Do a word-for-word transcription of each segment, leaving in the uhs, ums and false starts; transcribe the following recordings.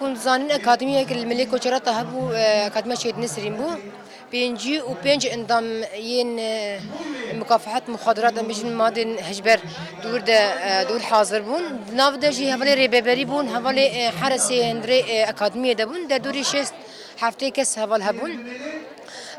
Hûn dizanin akademiyek li Milê Koçerata hebû, e, Akademiya Şehîd Nesirîn bû. Pêncî û pênc endam yên, e, mukafehat muxadirat, em bêjin madên hişber di wir de, e, di wir hazir bûn. Di nav de jî hevalê rêveberî bûn, hevalê, e, heresê hundirê, e, akademiyê de bûn. Derdorî şêst heftê kes heval hebûn.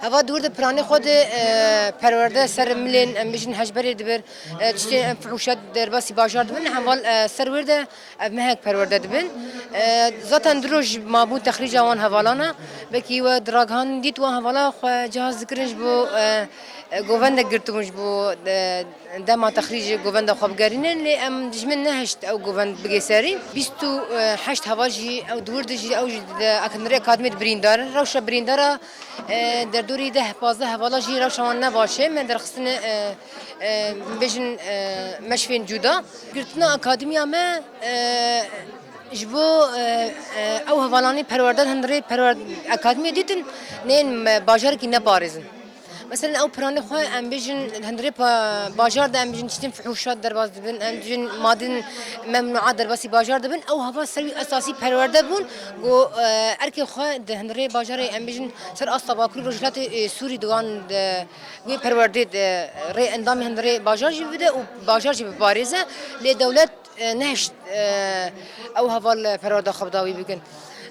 Heva di wir de piranê xwe de, e, perwerde ser milên, em bêjin hişberê dibir, e, tiştên em fihûşat derbasî bajar dibin. Heval, e, ser wir de ev mehek perwerde dibin. E, zaten du roj mabû texrîca wan hevalana. Belkî we di ragihandin dît wan hevala xwe cihaz dikirin ji bo, e, e, govendek girtibûn ji bo, e, dema texrîcê govenda xwe bigerînin. Lê em dijmin nehişt ew govend bigê serî. Bîst û heşt heval jî ew di wir de jî ew jî di hundirê akademiyê de birîndar in. Rewşa birîndara, e, derdorî deh pazdeh hevala jî rewşa wan ne baş e. Me derxistine, e, e, bêjin, e, meşfên cuda. Girtina akademiya me, e, ji bo, e, e, ew hevalanî perwerde hundirê perwer-, akademiyê dîtin, nên me bajarekî neparêzin. Meselen ew piranê xwe em bêjin hundirê pa-, bajar de em bêjin tiştên fihûşat derbas dibin, em bêjin madên memnûa derbasî bajar dibin. Ew hava ser wî esasî perwerde bûn, ku, e, erkê xwe di hundirê bajarê em bêjin ser asta Bakurê Rojhilatê, e, Sûrî di wan de wê perwerdê de rê endamê hundirê bajar jî bide û bajar jî biparêze. Lê dewlet, e, nehişt, e, ew heval perwerda xwe bi dawî bikin.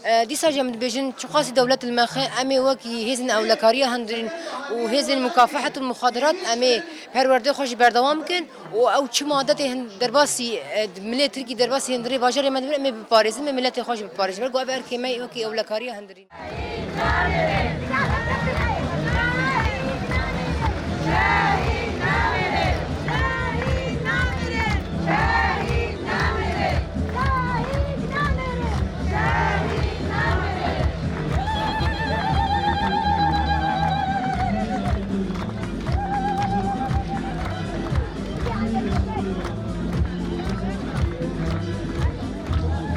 E, dîsa jî em dibêjin, çiqasî dewlet li me xe, em ê wekî hêzên ewlekariya hundirîn û hêzên mukafehet û muxadirat em ê perwerdê xwe jî berdewam bikin û ew çi madetê hin-, derbasî, e, milê Tirkî derbasî hundirê bajarê me dibin, em ê biparêzin, em ê miletê xwe jî biparêzin. Ber ku ev erkê me wekî ewlekariya hundirîn.